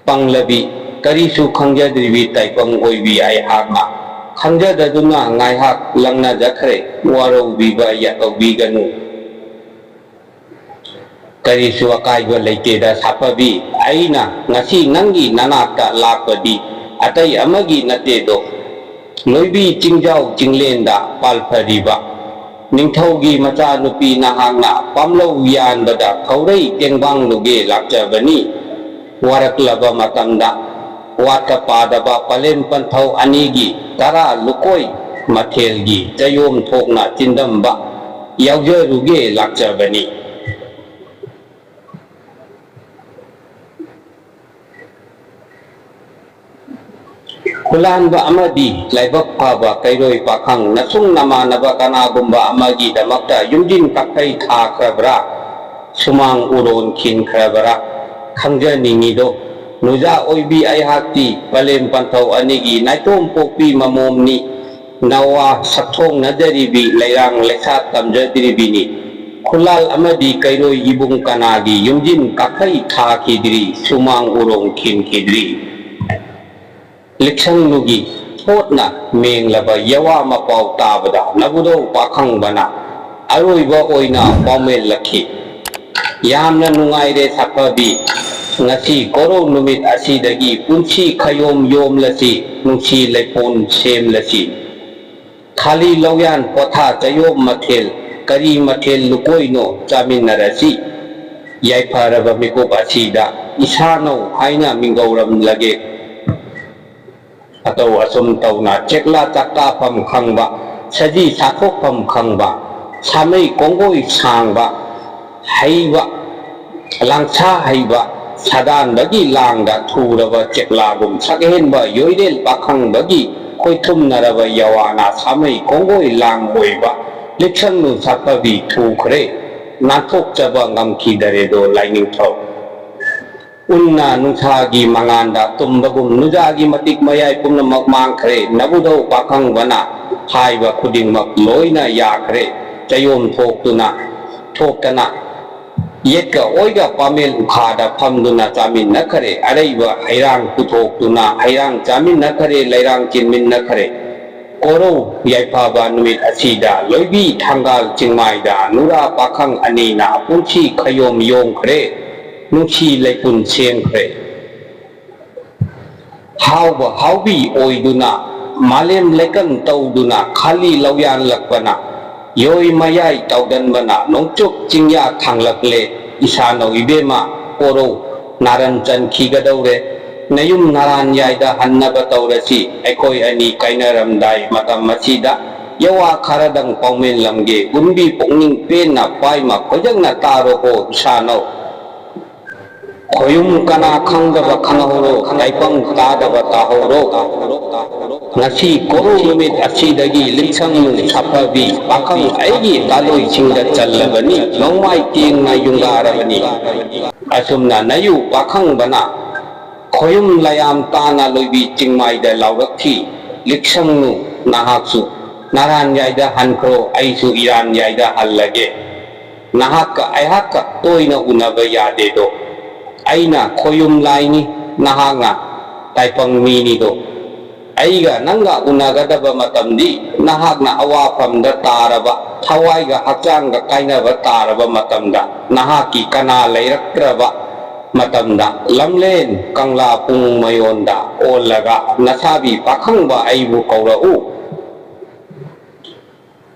ꯄꯪꯂꯕꯤ, ꯀꯔꯤꯁꯨ ꯈꯪꯖꯗ꯭ꯔꯤꯕꯤ ꯇꯥꯏꯕꯪ ꯑꯣꯏꯕꯤ ꯑꯩꯍꯥꯛꯅ ꯈꯪꯖꯗꯗꯨꯅ ꯉꯥꯏꯍꯥꯛ ꯂꯪꯅꯖꯈ꯭ꯔꯦ꯫ ꯋꯥꯔꯧꯕꯤꯕ ꯌꯥꯇꯧꯕꯤꯒꯅꯨ꯫ ꯀꯔꯤꯁꯨ ꯑꯀꯥꯏꯕ ꯂꯩꯇꯦꯗ ꯁꯥꯐꯕꯤ꯫ ꯑꯩꯅ ꯉꯁꯤ ꯅꯪꯒꯤ ꯅꯅꯥꯛꯇ ꯂꯥꯛꯄꯗꯤ ꯑꯇꯩ ꯑꯃꯒꯤ ꯅꯠꯇꯦꯗꯣ꯫ ꯂꯣꯏꯕꯤ ꯆꯤꯡꯖꯥꯎ ꯆꯤꯡꯂꯦꯟꯗ ꯄꯥꯜꯐꯔꯤꯕ ꯅꯤꯡꯊꯧꯒꯤ ꯃꯆꯥꯅꯨꯄꯤ ꯅꯍꯥꯛꯅ ꯄꯥꯝꯂꯧ ꯌꯥꯟꯕꯗ ꯈꯧꯔꯩ ꯇꯦꯡꯕꯥꯡꯂꯨꯒꯦ ꯂꯥꯛꯆꯕꯅꯤ꯫ ꯋꯥꯔꯛꯂꯕ ꯃꯇꯝꯗ ꯋꯥꯠꯇ ꯄꯥꯗꯕ ꯄꯂꯦꯝ ꯄꯟꯊꯧ ꯑꯅꯤꯒꯤ ꯇꯔꯥ ꯂꯨꯀꯣꯏ ꯃꯊꯦꯜꯒꯤ ꯆꯌꯣꯝ ꯊꯣꯛꯅ ꯆꯤꯟꯗꯝꯕ ꯌꯥꯎꯖꯔꯨꯒꯦ ꯂꯥꯛꯆꯕꯅꯤ꯫ ꯍꯨꯂꯥꯟꯕ ꯑꯃꯗꯤ ꯂꯥꯏꯕꯛ ꯐꯕ ꯀꯩꯔꯣꯏ ꯄꯥꯈꯪ ꯅꯁꯨꯡ ꯅꯃꯥꯟꯅꯕ ꯀꯅꯥꯒꯨꯝꯕ ꯑꯃꯒꯤꯗꯃꯛꯇ ꯌꯨꯝꯖꯤꯟ ꯀꯛꯐꯩ ꯊꯥꯈ꯭ꯔꯕ꯭ꯔꯥ? ꯁꯨꯃꯥꯡ ꯎꯔꯣꯟ ꯈꯤꯟꯈ꯭ꯔꯕ꯭ꯔꯥ? ꯈꯪꯖꯅꯤꯡꯉꯤꯗꯣ꯫ ꯅꯨꯖꯥ ꯑꯣꯏꯕꯤ ꯑꯩꯍꯥꯛꯇꯤ ꯄꯂꯦꯝ ꯄꯟꯊꯧ ꯑꯅꯤꯒꯤ ꯅꯥꯏꯇꯣꯝ ꯄꯣꯛꯄꯤ ꯃꯃꯣꯝꯅꯤ꯫ ꯅꯋꯥ ꯁꯛꯊꯣꯡꯅꯖꯔꯤꯕꯤ ꯂꯩꯔꯥꯡ ꯂꯩꯁꯥ ꯇꯝꯖꯗ꯭ꯔꯤꯕꯤꯅꯤ꯫ ꯈꯨꯂꯥꯜ ꯑꯃꯗꯤ ꯀꯩꯔꯣꯏ ꯏꯕꯨꯡ ꯀꯅꯥꯒꯤ ꯌꯨꯝꯖꯤꯟ ꯀꯥꯈꯩ ꯊꯥꯈꯤꯗ꯭ꯔꯤ, ꯁꯨꯃꯥꯡ ꯎꯔꯣꯡ ꯈꯤꯟꯈꯤꯗ꯭ꯔꯤ꯫ ꯂꯤꯛꯁꯪꯂꯨꯒꯤ ꯊꯣꯠꯅ ꯃꯦꯡꯂꯕ ꯌꯋꯥ ꯃꯄꯥꯎ ꯇꯥꯕꯗ ꯅꯕꯨꯙꯧ ꯄꯥꯈꯪꯕꯅ ꯑꯔꯣꯏꯕ ꯑꯣꯏꯅ ꯄꯥꯎꯃꯦꯜꯂꯛꯈꯤ꯫ ꯌꯥꯝꯅ ꯅꯨꯡꯉꯥꯏꯔꯦ ꯁꯥꯐꯕꯤ, ꯉꯁꯤ ꯀꯣꯔꯧ ꯅꯨꯃꯤꯠ ꯑꯁꯤꯗꯒꯤ ꯄꯨꯟꯁꯤ ꯈꯌꯣꯝ ꯌꯣꯝꯂꯁꯤ, ꯅꯨꯡꯁꯤ ꯂꯩꯄꯣꯟ ꯁꯦꯝꯂꯁꯤ꯫ ꯈꯥꯂꯤ ꯂꯧꯌꯥꯟ ꯄꯣꯊꯥ ꯆꯌꯣꯝ ꯃꯊꯦꯜ, ꯀꯔꯤ ꯃꯊꯦꯜ ꯂꯨꯀꯣꯏꯅꯣ ꯆꯥꯃꯤꯟꯅꯔꯁꯤ꯫ ꯌꯥꯏꯐꯔꯕ ꯃꯤꯀꯨꯞ ꯑꯁꯤꯗ ꯏꯁꯥꯅꯧ ꯍꯥꯏꯅ ꯃꯤꯡꯒꯧꯔꯝꯂꯒꯦ꯫ ꯑꯇꯧ ꯑꯁꯨꯝ ꯇꯧꯅ ꯆꯦꯛꯂꯥ ꯆꯥꯛꯇꯥꯐꯝ ꯈꯪꯕ, ꯁꯖꯤ ꯁꯥꯊꯣꯛꯐꯝ ꯈꯪꯕ, ꯁꯥꯃꯩ ꯀꯣꯡꯒꯣꯏ ꯁꯥꯡꯕ, ꯍꯩꯕ, ꯂꯥꯡꯁꯥ ꯍꯩꯕ, ꯁꯥꯗꯥꯟꯕꯒꯤ ꯂꯥꯡꯗ ꯊꯨꯔꯕ ꯆꯦꯛꯂꯥꯒꯨꯝ ꯁꯛꯍꯦꯟꯕ ꯌꯣꯏꯔꯦꯜ ꯄꯥꯈꯪꯕꯒꯤ ꯈꯣꯏꯊꯨꯝꯅꯔꯕ ꯌꯋꯥꯅ ꯁꯥꯃꯩ ꯀꯣꯡꯒꯣꯏ ꯂꯥꯡ ꯑꯣꯏꯕ ꯂꯤꯛꯁꯪꯂꯨ ꯁꯥꯐꯕꯤ ꯊꯨꯈ꯭ꯔꯦ꯫ ꯅꯥꯟꯊꯣꯛꯆꯕ ꯉꯝꯈꯤꯗꯔꯦꯗꯣ ꯂꯥꯏꯅꯤꯡꯊꯧ꯫ ꯎꯟꯅ ꯅꯨꯡꯁꯥꯒꯤ ꯃꯉꯥꯟꯗ ꯇꯨꯝꯕꯒꯨꯝ ꯅꯨꯖꯥꯒꯤ ꯃꯇꯤꯛ ꯃꯌꯥꯏ ꯄꯨꯝꯅꯃꯛ ꯃꯥꯡꯈ꯭ꯔꯦ꯫ ꯅꯕꯨꯙꯧ ꯄꯥꯈꯪꯕꯅ ꯍꯥꯏꯕ ꯈꯨꯗꯤꯡꯃꯛ ꯂꯣꯏꯅ ꯌꯥꯈ꯭ꯔꯦ꯫ ꯆꯌꯣꯝ ꯊꯣꯛꯇꯨꯅ, ꯊꯣꯛꯇꯅ ꯌꯦꯠꯀ ꯑꯣꯏꯒ ꯄꯥꯃꯦꯜ ꯎꯈꯥꯗ ꯐꯝꯗꯨꯅ ꯆꯥꯃꯤꯟꯅꯈ꯭ꯔꯦ꯫ ꯑꯔꯩꯕ ꯍꯩꯔꯥꯡ ꯄꯨꯊꯣꯛꯇꯨꯅ ꯍꯩꯔꯥꯡ ꯆꯥꯃꯤꯟꯅꯈ꯭ꯔꯦ, ꯂꯩꯔꯥꯡ ꯆꯤꯟꯃꯤꯟꯅꯈ꯭ꯔꯦ꯫ ꯀꯣꯔꯧ ꯌꯥꯏꯐꯕ ꯅꯨꯃꯤꯠ ꯑꯁꯤꯗ ꯂꯣꯏꯕꯤ ꯊꯥꯡꯒꯥꯜ ꯆꯤꯡꯃꯥꯏꯗ ꯅꯨꯔꯥ ꯄꯥꯈꯪ ꯑꯅꯤꯅ ꯄꯨꯟꯁꯤ ꯈꯌꯣꯝ ꯌꯣꯝꯈ꯭ꯔꯦ, ꯅꯨꯡꯁꯤ ꯂꯩꯄꯨꯟ ꯁꯦꯝꯈ꯭ꯔꯦ꯫ ꯍꯥꯎꯕ ꯍꯥꯎꯕꯤ ꯑꯣꯏꯗꯨꯅ ꯃꯥꯂꯦꯝ ꯂꯩꯀꯪ ꯇꯧꯗꯨꯅ ꯈꯥꯂꯤ ꯂꯧꯌꯥꯟꯂꯛꯄꯅ ꯌꯣꯏ ꯃꯌꯥꯏ ꯇꯧꯗꯟꯕꯅ ꯅꯣꯡꯆꯨꯞ ꯆꯤꯡꯌꯥ ꯊꯥꯡꯂꯛꯂꯦ꯫ ꯏꯁꯥꯅꯧ ꯏꯕꯦꯝꯃ ꯀꯣꯔꯧ ꯅꯥꯔꯟ ꯆꯟꯈꯤꯒꯗꯧꯔꯦ꯫ ꯅꯌꯨꯝ ꯅꯔꯥꯟ ꯌꯥꯏꯗ ꯍꯟꯅꯕ ꯇꯧꯔꯁꯤ꯫ ꯑꯩꯈꯣꯏ ꯑꯅꯤ ꯀꯥꯏꯅꯔꯝꯗꯥꯏ ꯃꯇꯝ ꯑꯁꯤꯗ ꯌꯋꯥ ꯈꯔꯗꯪ ꯄꯥꯎꯃꯦꯟꯂꯝꯒꯦ꯫ ꯎꯟꯕꯤ ꯄꯨꯛꯅꯤꯡ ꯄꯦꯟꯅ ꯄꯥꯏꯃ ꯈꯣꯏꯖꯪꯅ ꯇꯥꯔꯣꯀꯣ ꯏꯁꯥꯅꯧ꯫ ꯈꯣꯌꯨꯝ ꯀꯅꯥ ꯈꯪꯗꯕ ꯈꯪꯍꯧꯔꯣ, ꯇꯥꯏꯕꯪ ꯇꯥꯗꯕ ꯇꯥꯍꯧꯔꯣ꯫ ꯉꯁꯤ ꯀꯣꯔꯧ ꯅꯨꯃꯤꯠ ꯑꯁꯤꯗꯒꯤ ꯂꯤꯛꯁꯪꯂꯨ ꯁꯥꯐꯕꯤ ꯄꯥꯈꯪ ꯑꯩꯒꯤ ꯇꯥꯂꯣꯏꯁꯤꯡꯗ ꯆꯜꯂꯕꯅꯤ, ꯅꯣꯡꯃꯥꯏ ꯇꯦꯡꯅ ꯌꯨꯡꯒꯥꯔꯕꯅꯤ꯫ ꯑꯁꯨꯝꯅ ꯅꯌꯨ ꯄꯥꯈꯪꯕꯅ ꯈꯣꯌꯨꯝ ꯂꯥꯏꯌꯥꯝ ꯇꯥꯅ ꯂꯣꯏꯕꯤ ꯆꯤꯡꯃꯥꯏꯗ ꯂꯥꯎꯔꯛꯈꯤ, "ꯂꯤꯛꯁꯪꯅꯨ, ꯅꯍꯥꯛꯁꯨ ꯅꯥꯔꯥꯟꯌꯥꯏꯗ ꯍꯟꯈ꯭ꯔꯣ, ꯑꯩꯁꯨ ꯏꯔꯥꯟꯌꯥꯏꯗ ꯍꯜꯂꯒꯦ꯫ ꯅꯍꯥꯛꯀ ꯑꯩꯍꯥꯛꯀ ꯇꯣꯏꯅ ꯎꯅꯕ ꯌꯥꯗꯦꯗꯣ꯫ ꯑꯩꯅ ꯈꯣꯌꯨꯝ ꯂꯥꯏꯅꯤ, ꯅꯍꯥꯛꯅ ꯇꯥꯏꯄꯪ ꯃꯤꯅꯤꯗꯣ꯫ ꯑꯩꯒ ꯅꯪꯒ ꯎꯅꯒꯗꯕ ꯃꯇꯝꯗꯤ ꯅꯍꯥꯛꯅ ꯑꯋꯥꯐꯝꯗ ꯇꯥꯔꯕ, ꯊꯋꯥꯏꯒ ꯍꯛꯆꯥꯡꯒ ꯀꯥꯏꯅꯕ ꯇꯥꯔꯕ ꯃꯇꯝꯗ, ꯅꯍꯥꯛꯀꯤ ꯀꯅꯥ ꯂꯩꯔꯛꯇ꯭ꯔꯕ ꯃꯇꯝꯗ, ꯂꯝꯂꯦꯟ ꯀꯪꯂꯥ ꯄꯨꯡ ꯃꯌꯣꯟꯗ ꯑꯣꯜꯂꯒ ꯅꯁꯥꯕꯤ ꯄꯥꯈꯪꯕ ꯑꯩꯕꯨ ꯀꯧꯔꯛꯎ꯫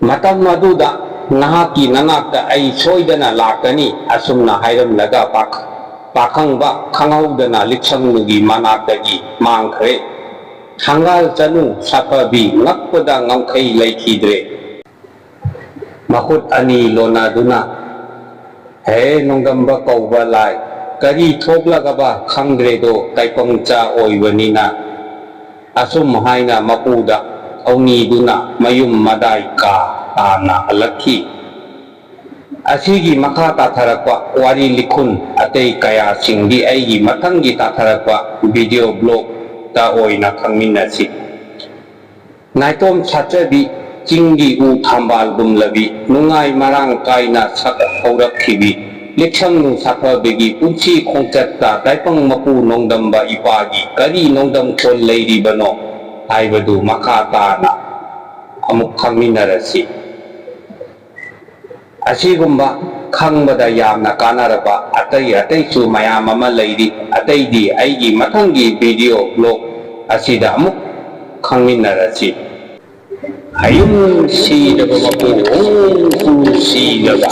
ꯃꯇꯝ ꯑꯗꯨꯗ ꯅꯍꯥꯛꯀꯤ ꯅꯅꯥꯛꯇ ꯑꯩ ꯁꯣꯏꯗꯅ ꯂꯥꯛꯀꯅꯤ," ꯑꯁꯨꯝꯅ ꯍꯥꯏꯔꯝꯂꯒ ꯄꯥꯈ-, ꯄꯥꯈꯪꯕ ꯈꯪꯍꯧꯗꯅ ꯂꯤꯛꯁꯪꯂꯨꯒꯤ ꯃꯅꯥꯛꯇꯒꯤ ꯃꯥꯡꯈ꯭ꯔꯦ꯫ ꯊꯪꯒꯥꯜ ꯆꯅꯨ ꯁꯥꯐꯕꯤ ꯉꯛꯄꯗ ꯉꯝꯈꯩ ꯂꯩꯈꯤꯗ꯭ꯔꯦ꯫ ꯃꯈꯨꯠ ꯑꯅꯤ ꯂꯣꯟꯅꯗꯨꯅ, "ꯍꯦ ꯅꯣꯡꯗꯝꯕ ꯀꯧꯕ ꯂꯥꯏ, ꯀꯔꯤ ꯊꯣꯛꯂꯒꯕ ꯈꯪꯗ꯭ꯔꯦꯗꯣ, ꯇꯥꯏꯄꯪꯆꯥ ꯑꯣꯏꯕꯅꯤꯅ?" ꯑꯁꯨꯝ ꯍꯥꯏꯅ ꯃꯄꯨꯗ ꯊꯧꯅꯤꯗꯨꯅ ꯃꯌꯨꯝ ꯃꯗꯥꯏ ꯀꯥ ꯇꯥꯅ ꯍꯜꯂꯛꯈꯤ꯫ ꯑꯁꯤꯒꯤ ꯃꯈꯥ ꯇꯥꯊꯔꯛꯄ ꯋꯥꯔꯤ ꯂꯤꯈꯨꯟ ꯑꯇꯩ ꯀꯌꯥꯁꯤꯡꯗꯤ ꯑꯩꯒꯤ ꯃꯊꯪꯒꯤ ꯇꯥꯊꯔꯛꯄ video blogꯇ ꯑꯣꯏꯅ ꯈꯪꯃꯤꯟꯅꯁꯤ꯫ ꯅꯥꯏꯇꯣꯝ ꯁꯥꯠꯆꯕꯤ, ꯆꯤꯡꯒꯤ ꯎ ꯊꯝꯕꯥꯜꯒꯨꯝꯂꯕꯤ, ꯅꯨꯡꯉꯥꯏ ꯃꯔꯥꯡ ꯀꯥꯏꯅ ꯁꯛ ꯍꯧꯔꯛꯈꯤꯕꯤ, ꯂꯤꯛꯁꯪꯅꯨ ꯁꯥꯐꯕꯤꯒꯤ ꯄꯨꯟꯁꯤ ꯈꯣꯡꯆꯠꯇ ꯇꯥꯏꯄꯪ ꯃꯄꯨ ꯅꯣꯡꯗꯝꯕ ꯏꯄꯥꯒꯤ ꯀꯔꯤ ꯅꯣꯡꯗꯝꯈꯣꯜ ꯂꯩꯔꯤꯕꯅꯣ ꯍꯥꯏꯕꯗꯨ ꯃꯈꯥ ꯇꯥꯅ ꯑꯃꯨꯛ ꯈꯪꯃꯤꯟꯅꯔꯁꯤ꯫ ꯑꯁꯤꯒꯨꯝꯕ ꯈꯪꯕꯗ ꯌꯥꯝꯅ ꯀꯥꯟꯅꯔꯕ ꯑꯇꯩ ꯑꯇꯩꯁꯨ ꯃꯌꯥꯝ ꯑꯃ ꯂꯩꯔꯤ꯫ ꯑꯇꯩꯗꯤ ꯑꯩꯒꯤ ꯃꯊꯪꯒꯤ video blog ꯑꯁꯤꯗ ꯑꯃꯨꯛ ꯈꯪꯃꯤꯟꯅꯔꯁꯤ꯫ ꯍꯌꯨꯝ ꯁꯤꯗꯕ ꯃꯄꯨ ꯍꯣꯡ ꯁꯤꯗꯕ꯫